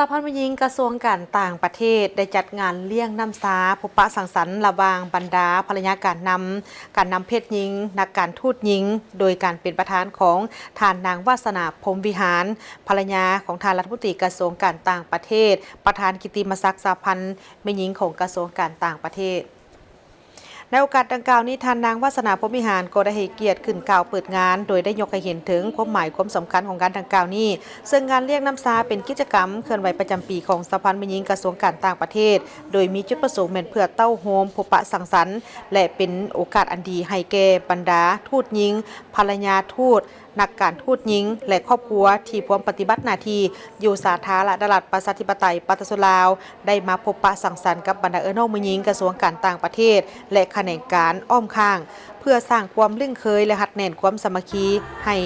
ສະຫະພັນແມ່ຍິງກະຊວງການຕ່າງປະເທດ ໄດ້ຈັດງານລ້ຽງນ້ຳຊາ ພົບປະສັງສັນລະຫວ່າງບັນດາພັນລະຍາການນຳ, ການນຳເພດຍິງ, ນັກການທູດຍິງ, ໂດຍການເປັນປະທານຂອງທ່ານນາງ ວາສະໜາ ພົມວິຫານ ພັນລະຍາຂອງທ່ານລັດຖະມົນຕີກະຊວງການຕ່າງປະເທດ, ປະທານກິດຕິມະສັກສະຫະພັນແມ່ຍິງຂອງກະຊວງການຕ່າງປະເທດ. ໃນໂອກາດດັ່ງກ່າວນີ້, ທ່ານນາງ ວາສະໜາ ພົມວິຫານ ກໍໄດ້ໃຫ້ກຽດຂຶ້ນກ່າວເປີດງານ, ໂດຍໄດ້ຍົກໃຫ້ເຫັນເຖິງຄວາມໝາຍຄວາມສຳຄັນຂອງງານດັ່ງກ່າວນີ້, ເຊິ່ງງານລ້ຽງນ້ຳຊາເປັນກິດຈະກຳເຄື່ອນໄຫວປະຈຳປີຂອງສະຫະພັນແມ່ຍິງກະຊວງການຕ່າງປະເທດ, ໂດຍມີຈຸດປະສົງແມ່ນເພື່ອເຕົ້າໂຮມພົບປະສັງສັນ ແລະ ເປັນໂອກາດອັນດີໃຫ້ແກ່ບັນດາທູດຍິງ, ພັນລະຍາທູດ, ນັກການທູດຍິງ ແລະ ຄອບຄົວທີ່ພວມປະຕິບັດໜ້າທີ່ຢູ່ສາທາລະນະລັດ ປະຊາທິປະໄຕ ປະຊາຊົນລາວ ໄດ້ມາພົບປະສັງສັນກັບບັນດາເອື້ອຍນ້ອງແມ່ຍິງກະຊວງການຕ່າງປະເທດ ແລະ ຂະແໜງການອ້ອມຂ້າງ ເພື່ອສ້າງຄວາມລຶ້ງເຄີຍ ແລະ ຮັດແໜ້ນຄວາມສາມັກຄີໃຫ້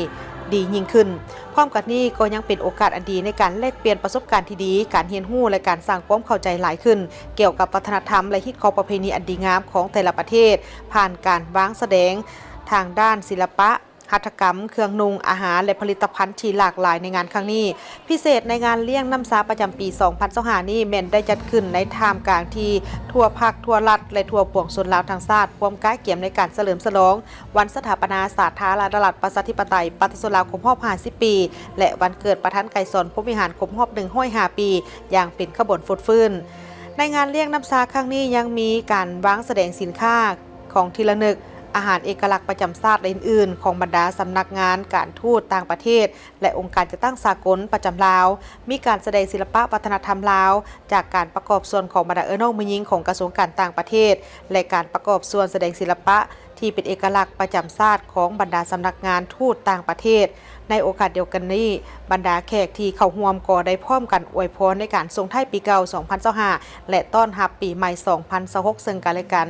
ດີຍິ່ງຂຶ້ນ. ພ້ອມກັນນີ້ກໍຍັງເປັນໂອກາດອັນດີໃນການແລກປ່ຽນປະສົບການທີ່ດີ, ການຮຽນຮູ້ ແລະ ການສ້າງຄວາມເຂົ້າໃຈຫຼາຍຂຶ້ນ ກ່ຽວກັບວັດທະນະທຳ ແລະ ຮີດຄອງປະເພນີອັນດີງາມຂອງແຕ່ລະປະເທດ, ຜ່ານການວາງສະແດງທາງດ້ານສິລະປະ ຫັດຖະກຳ, ເຄື່ອງນຸ່ງ, ອາຫານ ແລະ ຜະລິດຕະພັນທີ່ຫຼາກຫຼາຍໃນງານຄັ້ງນີ້. ພິເສດໃນງານລ້ຽງນ້ຳຊາປະຈຳປີສອງພັນຊາວຫ້ານີ້ ແມ່ນໄດ້ຈັດຂຶ້ນໃນທ່າມກາງທີ່ທົ່ວພັກ, ທົ່ວລັດ ແລະ ທົ່ວປວງຊົນລາວທັງຊາດ ພວມກະກຽມໃນການສະເຫຼີມສະຫຼອງວັນສະຖາປະນາສາທາລະນະລັດ ປະຊາທິປະໄຕ ປະຊາຊົນລາວ ຄົບຮອບຫ້າສິບປີ ແລະ ວັນເກີດປະທານໄກສອນ ພົມວິຫານ ຄົບຮອບໜຶ່ງຮ້ອຍຫ້າປີ ຢ່າງເປັນຂະບວນຟົດຟື້ນ. ໃນງານລ້ຽງນ້ຳຊາຄັ້ງນີ້ ຍັງມີການວາງສະແດງສິນຄ້າ, ຂອງທີ່ລະນຶກ, ອາຫານເອກະລັກປະຈຳຊາດ ແລະ ອື່ນໆ ຂອງບັນດາສຳນັກງານການທູດຕ່າງປະເທດ ແລະ ອົງການຈັດຕັ້ງສາກົນປະຈຳລາວ, ມີການສະແດງສິລະປະວັດທະນະທຳລາວ ຈາກການປະກອບສ່ວນຂອງບັນດາເອື້ອຍນ້ອງແມ່ຍິງຂອງກະຊວງການຕ່າງປະເທດ ແລະ ການປະກອບສ່ວນສະແດງສິລະປະທີ່ເປັນເອກະລັກປະຈຳຊາດຂອງບັນດາສຳນັກງານທູດຕ່າງປະເທດ. ໃນໂອກາດດຽວກັນນີ້, ບັນດາແຂກທີ່ເຂົ້າຮ່ວມກໍໄດ້ພ້ອມກັນອວຍພອນໃນການສົ່ງທ້າຍປີເກົ່າສອງພັນຊາວຫ້າ ແລະ ຕ້ອນຮັບປີໃໝ່ສອງພັນຊາວຫົກ ເຊິ່ງກັນ ແລະ ກັນ.